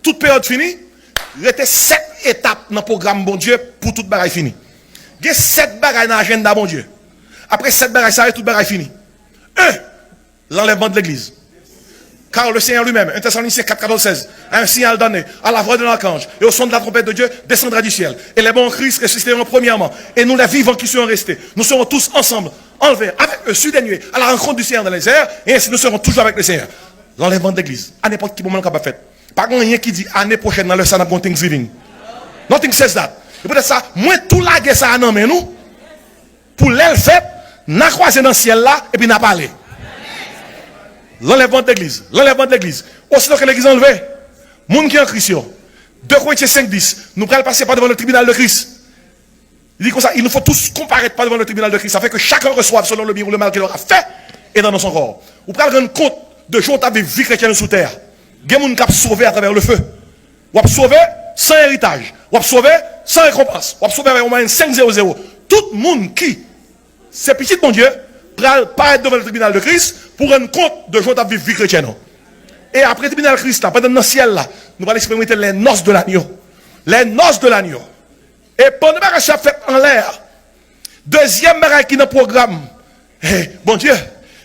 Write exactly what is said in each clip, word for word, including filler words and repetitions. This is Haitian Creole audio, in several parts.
tout peryòd fini, rete sèt etap nan pwogram Bondye pou tout bagay fini. Gen sèt bagay nan ajanda Bondye. Apre sèt bagay sa yo, tout bagay fini. Un, l'enlèvement de l'Église. Car le Seigneur lui-même, un Thessaloniciens quatre, quatorze, seize, a un signal donné, à la voix d'un archange, et au son de la trompette de Dieu, descendra du ciel. Et les morts en Christ ressusciteront premièrement. Et nous, les vivants qui serons restés, nous serons tous ensemble enlevés avec eux sur des nuées à la rencontre du Seigneur dans les airs, et ainsi nous serons toujours avec le Seigneur. L'enlèvement de l'Église, à n'importe quel moment, capable fait. Pa gen anyen ki di ane pwochèn nan lè sa n ap gen Thanksgiving. Nothing says that. E poutèt sa, mwen tou lage sa a nan men nou. Pou lè l fèt, n a kwaze nan syèl la, epi n a pale. L'enlèvement de l'Église, l'enlèvement de l'Église. Aussitôt que l'Église est enlevée, moun ki an Kris yo. Deux Corinthiens cinq dix, nous pral passer par devant le tribunal de Christ. Li di konsa, il nous faut tous comparaître par devant le tribunal de Christ, afin que chacun reçoive selon le bien ou le mal qu'il aura fait et dans son corps. Ou pral rann kont de jan w t ap viv vi kretyen ou sou tè a. Gen moun k ap sove atravè le feu. W ap sove san eritaj. W ap sove san rekonpans. W ap sove avèk yon mwayèn senk zewo zewo. Tout moun ki se pitit Bondye pral parèt devan le tribunal de Christ pou rann kont de jan w t ap viv vi kretyen ou. E apre tribinal Kris la, pandan n nan syèl la, nou pral eksperimante les noces de l'agneau. Les noces de l'agneau. E pandan bagay sa ap fèt anlè a, dezyèm bagay ki nan pwogram, eh, Bondye,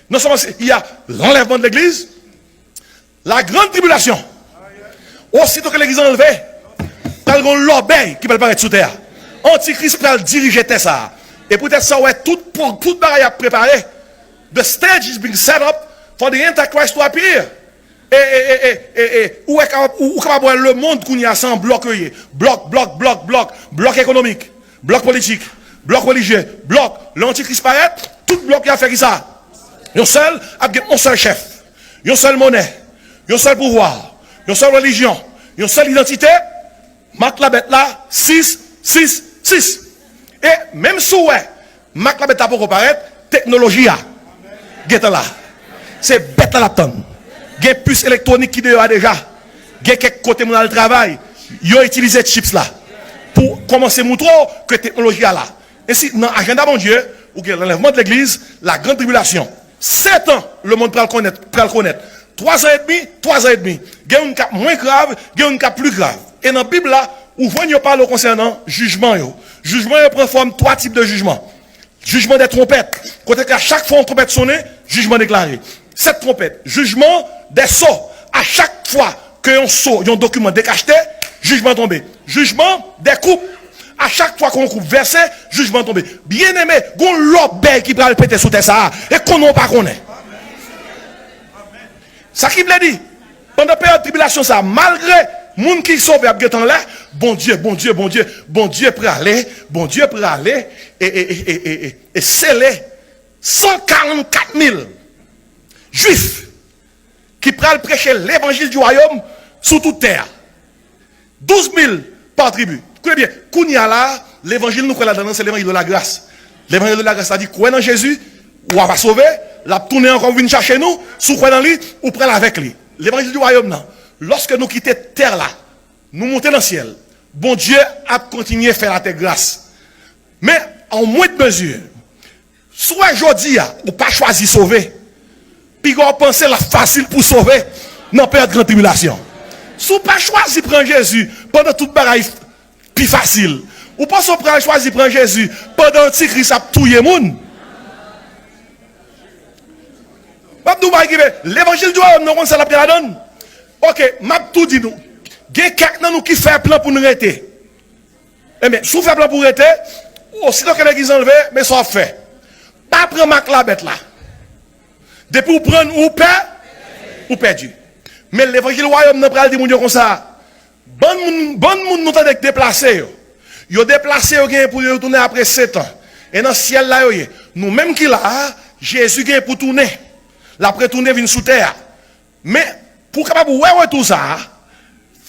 non sèlman se, il y a l'enlèvement de l'église, la grande tribulation. Aussitôt que l'église est enlevée, pral gen yon lòbèy ki pral parèt sou tè a. Antikris pral dirije tè sa a. E poutèt sa, w wè tout, tout bagay ap prepare. The stage is being set up for the Antichrist to appear. E, e, e, e, e, e, ou wè kapab, ou, ou kapab wè lemonn kounye a se yon blòk yo ye. Blòk, blòk, blòk, blòk. Blòk ekonomik, blòk politik, blòk relijye, blòk. Lè antikris parèt, tout blòk yo ap fè kisa? Yon sèl, ap gen yon sèl chèf, yon sèl monè, yon sèl pouvwa, yon sèl relijyon, yon sèl idantite. Mak labèt la, sis, sis, sis. E menm si w wè mak labèt la poko parèt, teknoloji a gentan la. Se bèt la l ap tann. Gen pis elektwonik ki deyò a deja. Gen kèk kote moun al travay, yo itilize chips la pou kòmanse moutre w ke teknoloji a la. Ensi, nan ajanda Bondye, ou gen l'enlèvement de l'église, la grande tribulation. Sèt an, lemonn pral konèt, pral konèt. Twa zan edmi, twa zan edmi. Gen youn k ap mwen grav, gen youn k ap pli grav. E nan Bib la, ou jwenn yo pale w konsènan jijman yo. Jijman yo pran fòm twa tip de jijman. Jijman dè twonpèt, kote ke a chak fwa yon twonpèt sonnen, jijman deklare. Sèt twonpèt, jijman dè so, a chak fwa ke yon so, yon dokiman dekachte, jijman tonbe. Jijman dè koup, a chak fwa ke yon koup vèse, jijman tonbe. Byeneme, gon lòbèy ki pral pete sou tè sa a, e konnen w pa konnen. Sa ki vle di, pandan peryòd tribilasyon sa a, malgre moun ki sove ap gentan anlè, Bondye, Bondye, Bondye, Bondye prale, Bondye prale, e, e, e, e, e, e, e sele san karannkat mil Jwif ki pral preche levanjil di wayòm sou tout tè a. Douz mil pa tribi. Koute byen, kounye a la, levanjil nou kwè ladan l lan, se levanjil de la gras. Levanjil de la gras la di, kwè nan Jezi, w a va sove, l ap tounen ankò vin chache nou, si w kwè nan li, ou pral avèk li. Levanjil di wayòm nan, lòske nou kite tè la, nou monte nan syèl, Bondye ap kontinye fè latè gras. Men, en moindre mesure, si w wè jodi a, ou pa chwazi sove, piga w panse l ap fasil pou sove nan peryòd gran tribilasyon. Si w pa chwazi pran Jezi pandan tout bagay pi fasil, ou panse w pral chwazi pran Jezi pandan antikris ap touye moun? M ap di w bagay ki vre, levanjil di wayòm nan, w konn sa l ap gen ladan l? Oke, m ap tou di nou, gen kèk nan nou ki fè plan pou n rete. Ebyen, si w fè plan pou w rete, osito ke legliz anlve, men sa w ap fè. Pa pran mak labèt la. Depi w pran l, ou pè, ou pèdi. Men levanjil wayòm nan pral di moun yo konsa, bann moun, bann moun nou tande k deplase yo, yo deplase, yo genyen pou yo tounen apre sèt an. E nan syèl la yo ye. Nou menm ki la a, Jezi genyen pou tounen. L ap retounen vin sou tè a. Men, pou w kapab wè retou sa a,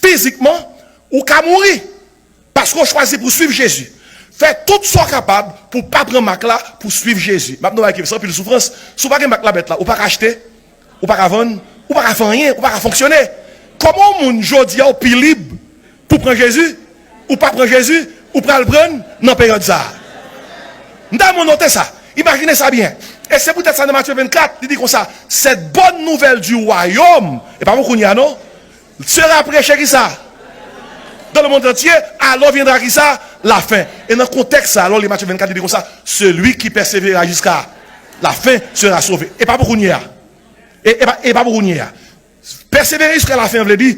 fizikman, ou ka mouri. Paske w chwazi pou w swiv Jezi. Fè tout sa w kapab pou w pa pran mak la, pou w swiv Jezi. M ap di w bagay ki, se anpil soufrans. Si w pa gen mak labèt la, ou pa ka achte, ou pa ka vann, ou pa ka fè anyen, ou pa ka fonksyone. Kòman yon moun jodi a ou pi lib pou w pran Jezi, ou pa pran Jezi, ou pral pran l nan peryòd sa a? M ta renmen w note sa. Imajine sa byen. E se poutèt sa nan Matye vennkat, li di konsa, cette bonne nouvelle du royaume, e pa pou kounye a non, sera prêché kisa? Dans le monde entier, alors viendra kisa? La fin. E nan kontèks sa, lè w li Matye vennkat, li di konsa, celui qui persévérera jusqu'à la fin sera sauvé. E pa pou kounye a. E, e pa, e pa pou kounye a. Pèsevere jiska lafen an vle di,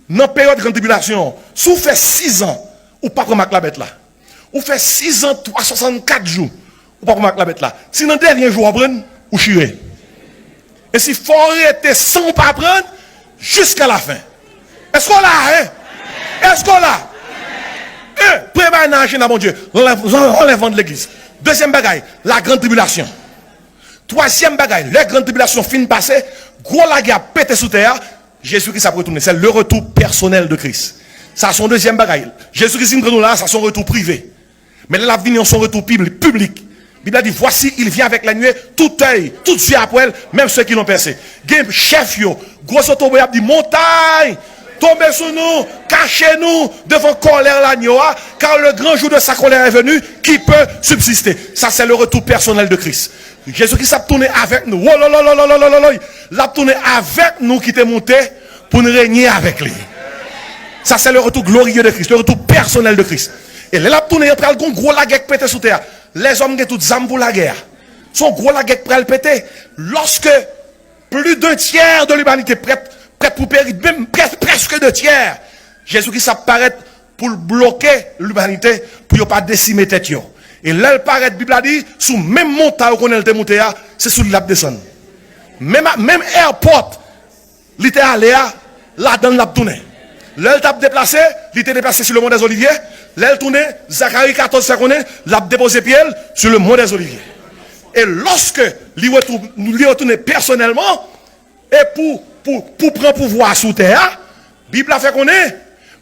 nan peryòd grann tribilasyon an, si w fè sizan, ou pa pran mak labèt la. Ou fè sizan, twa swasann kat jou, ou pa pran mak labèt la. Si nan dènye jou w ap pran, ou chire. E si fò w rete san w pa pran, jiska lafen. Èske w la, en? Èske w la? En, premye bagay nan ajanda Bondye, lanlèv-, lanlèvman de legliz. Dezyèm bagay, la grande tribulation. Twazyèm bagay, lè grann tribilasyon fin pase, gwo lagè ap pete sou tè a, Jezi Kris ap retounen. Se le retour personnel de Christ. Sa se yon dezyèm bagay. Jezi Kris vin pran nou la, sa se yon retou prive. Men lè l ap vini an, se yon retou pibli-, piblik. Bib la di, voici, il vient avec les nuées, tout œil, tout yeux ap wè l, même ceux qui l'ont percé. Gen chèf yo, gwo zotobre ap di, montay, tonbe sou nou, kache nou devan kòlè lagno a, car le grand jour de sa colère est venu, qui peut subsister? Sa se le retour personnel de Christ. Jezi Kris ap tounen avèk nou. Wololololololololoy. L ap tounen avèk nou ki te moute pou n renye avèk li. Sa se le retour glorieux de Christ, le retour personnel de Christ. E lè l ap tounen, y ap pral gon gwo lagè k pete sou tè a. Lèzòm gen tout zam pou lagè a. Se yon gwo lagè k pral pete. Lorsque plus d'un tiers de l'humanité prête, prête pour périr, même pres-, presque deux tiers, Jezi Kris ap parèt pou l bloke limanite, pou yo pa desime tèt yo. E lè l parèt, Bib la di, sou menm montay ou konnen l te moute a, se sou li l ap desann. Menm, menm airport li te ale a, ladan l l ap tounen. Lè l t ap deplase, li te deplase sur le mont des Oliviers. Lè l tounen, Zakari katòz fè konnen, l ap depoze pye l sur le mont des Oliviers. E lòske li retou-, li retounen pèsonèlman, e pou, pou, pou pran pouvwa a sou tè a, Bib la fè konnen,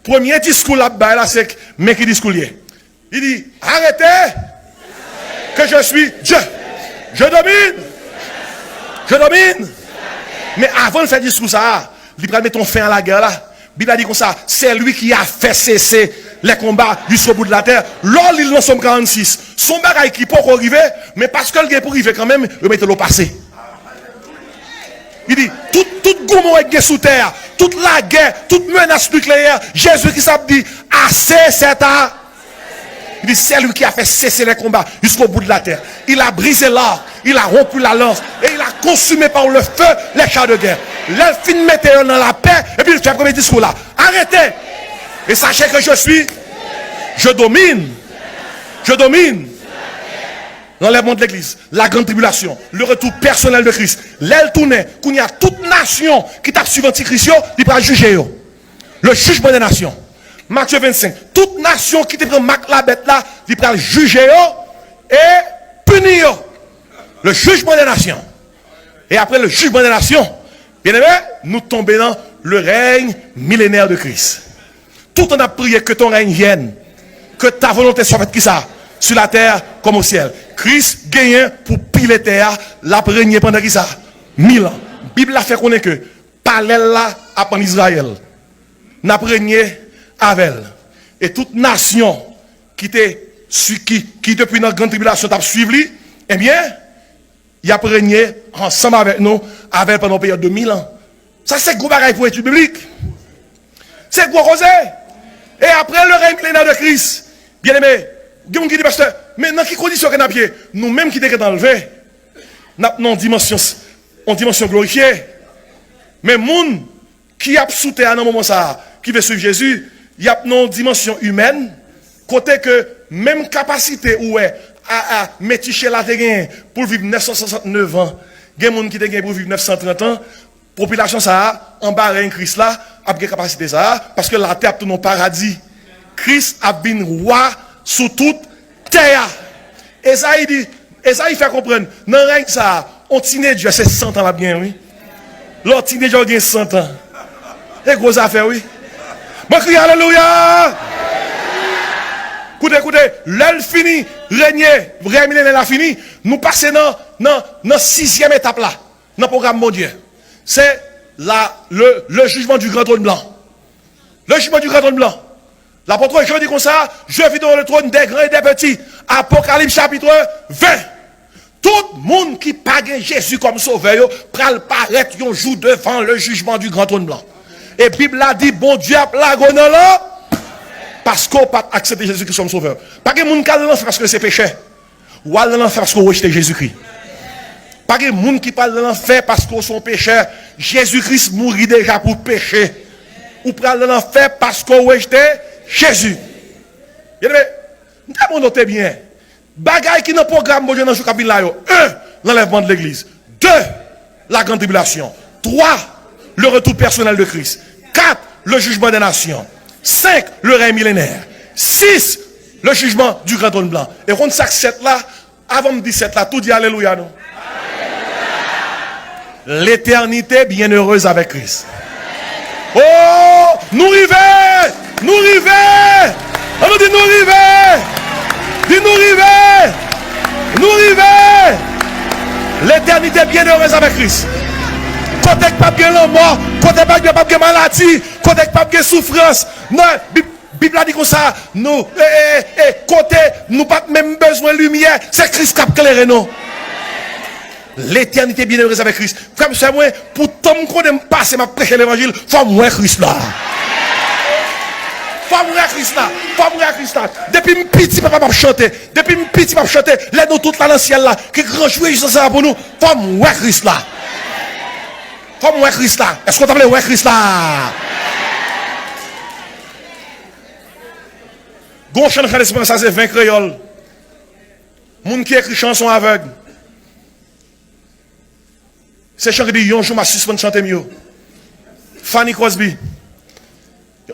premye diskou l ap bay la, se k-, men ki diskou l ye. Li di, arrêtez, que je suis Dieu. Je domine. Je domine. Men avan l fè diskou sa a, li pral mete yon fen a lagè la. Bib la di konsa, c'est lui qui a fait cesser les combats jusqu'au bout de la terre. Lò w li l nan Sòm karannsis, se yon bagay ki poko rive, men paske l gen pou rive kanmenm, yo mete l o pase. Li di, tout, tout goumen w gen sou tè a, tout lagè, tout menas nikleyè, Jezi Kris ap di, assez, c'est a-, li di, c'est lui qui a fait cesser les combats jusqu'au bout de la terre. Il a brisé l'arc, il a rompu la lance, et il a consumé par le feu les chars de guerre. Lè l fin mete yo nan lapè, epi l fè premye diskou la. Arrêtez et sachez que je suis, je domine, je domine. Lanlèvman de legliz, la grande tribulation, le retour personnel de Christ. Lè l tounen, kounye a tout nasyon ki t ap swiv antikris yo, li pral jije yo. Le jugement des nations. Matye vennsenk, tout nasyon ki te pran mak labèt la, li pral jije yo e pini yo. Le jugement des nations. Et après le jugement des nations, bien-aimé, nou tonbe nan le règne millénaire de Christ. Tout an ap priye, que ton règne vienne, que ta volonté soit faite, kisa? Sur la terre comme au ciel. Kris genyen pou pile tè a, l ap renye pandan kisa? Mil an. Bib la fè konnen ke palè l la ap ann Izrayèl. N ap renye avè l. E tout nasyon ki te sui-, ki, ki depi nan grann tribilasyon t ap swiv li, ebyen, y ap renye ansanm avèk nou, avè l pandan yon peryòd de mil an. Sa se gwo bagay pou etid biblik. Se gwo koze. E apre le règne millénaire de Christ, byeneme, gen moun ki di, pastè, men nan ki kondisyon ke n ap ye? Nou menm ki te gentan leve, n ap nan yon dimansyon, yon dimansyon glorifye. Men moun ki ap sou tè a nan moman sa a, ki vle swiv Jezi, y ap nan yon dimansyon imèn, kote ke menm kapasite ou wè a, a, Metichela te genyen pou l viv nèf san swasantnèf an, gen moun ki te genyen pou viv nèf san trant an, popilasyon sa a, anba rèy Kris la, ap gen kapasite sa a, paske latè ap tounen yon paradi. Kris ap vin wa sou tout tè a. Ezayi di, Ezayi fè konprann, nan rèy sa a, on tinedjè se san tan l ap genyen, wi. Lè w tinedjè w gen san tan. E gwo zafè, wi. Mwen kriye alelouya! Koute, koute, lè l fini, renye, rèy milenè la fini, nou pase nan, nan, nan sizyèm etap la, nan pwogram Bondye. Se la, le, le jugement du grand trône blanc. Le jugement du grand trône blanc. L'apôtre Jean di konsa, je vis devant le trône des grands et des petits. Apokalips chapitre ven. Tout moun ki pa gen Jezi kòm sovè yo pral parèt yon jou devan le jugement du grand trône blanc. E Bib la di Bondye ap lage w nan lanfè paske w pa t aksepte Jezi Kris kòm sovè. Pa gen moun k al nan lanfè paske l se pechè. Ou al nan lanfè paske w rejte Jezikri. Pa gen moun ki pral nan lanfè paske w se yon pechè. Jezi Kris mouri deja pou peche. Ou pral nan lanfè paske w rejte Jezi. Byeneme, m ta bon note byen. Bagay ki nan pwogram Bondye nan jou k ap vin la yo. Un, l'enlèvement de l'église. Deux, la grande tribulation. Trois, le retour personnel de Christ. Quatre, le jugement des nations. Cinq, le règne millénaire. Six, le jugement du grand trône blanc. E konn sa k sèt la? Avan m di sèt la, tou di alelouya non. L'éternité bienheureuse avec Christ. Oh, nou rive! Nou rive! An nou di nou rive! Di nou rive! Nou rive! L'éternité bienheureuse avec Christ. Kote k p ap gen lanmò, kote k p ap gen, p ap gen maladi, kote k p ap gen soufrans. Non, Bib, Bib la di konsa, nou, e, e, e, kote nou pa t menm bezwen limyè, se Kris k ap klere nou. L'éternité bienheureuse avec Christ. Frè m, sè mwen, pou tan m konnen m pase, m ap preche levanjil, fò m wè Kris la. Fò m wè Kris la. Fò m wè Kris la. Depi m piti, papa m ap chante. Depi m piti, m ap chante. Lè nou tout la nan syèl la, ke gran jou rejwisans sa pou nou, fò m wè Kris la. Fò m wè Kris la. Èske w ta vle wè Kris la? Gon chan k nan Lesperans sa, se Ven Kreyòl. Moun ki ekri chan se yon avèg. Se chan ki di yon jou m a sispann chante m yo. Fanny Crosby.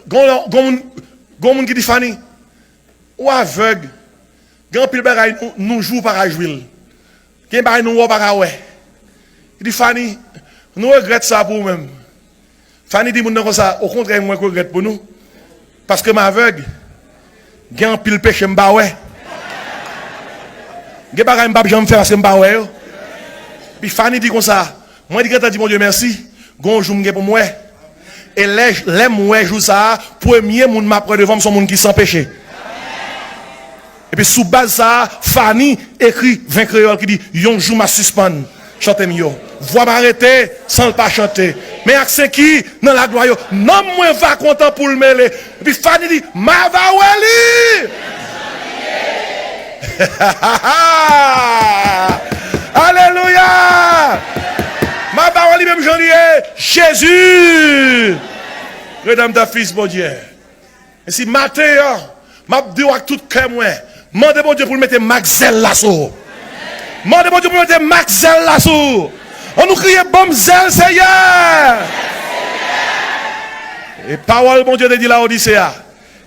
Gon, gon moun, gon moun ki di Fanny, ou avèg. Gen anpil bagay nou, nou jwi w pa ka jwi l. Gen bagay nou wè w pa ka wè. Li di Fanny, nou regrèt sa pou ou menm. Fanny di moun nan konsa, okontrè mwen k regrèt pou nou. Paske m avèg. Gen anpil peche m pa wè. Gen bagay m p ap janm fè paske m pa wè yo. Epi Fanny di konsa, mwen t gentan di Bondye mèsi, gon jou m gen pou m wè. E lè, lè m wè jou sa a, premye moun m ap wè devan m se yon moun ki san peche. Epi sou baz sa a, Fanny ekri Ven Kreyòl ki di, yon jou m a sispann chante m yo. Vwa m a rete san l pa chante. Men ak sen ki nan laglwa yo, nanm mwen va kontan pou l mele. Epi Fanny di, m a va wè li! Alelouya! M a va wè li menm jan li ye. Jezi! Redanmtè, Fis Bondye. Ensi, maten an, m ap di w ak tout kè mwen, mande Bondye pou l mete mak zèl la sou ou. Mande Bondye pou l mete mak zèl la sou ou. An nou kriye, ban m zèl, Seyè! E pawòl Bondye te di Lawodise a,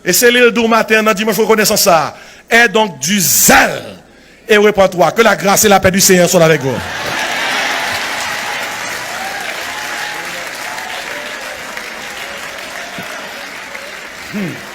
e se li l di w maten an nan dimanch rekonesans sa a, aie donc du zèle et repens-toi. Que la grâce et la paix du Seigneur soient avec vous. Hmm.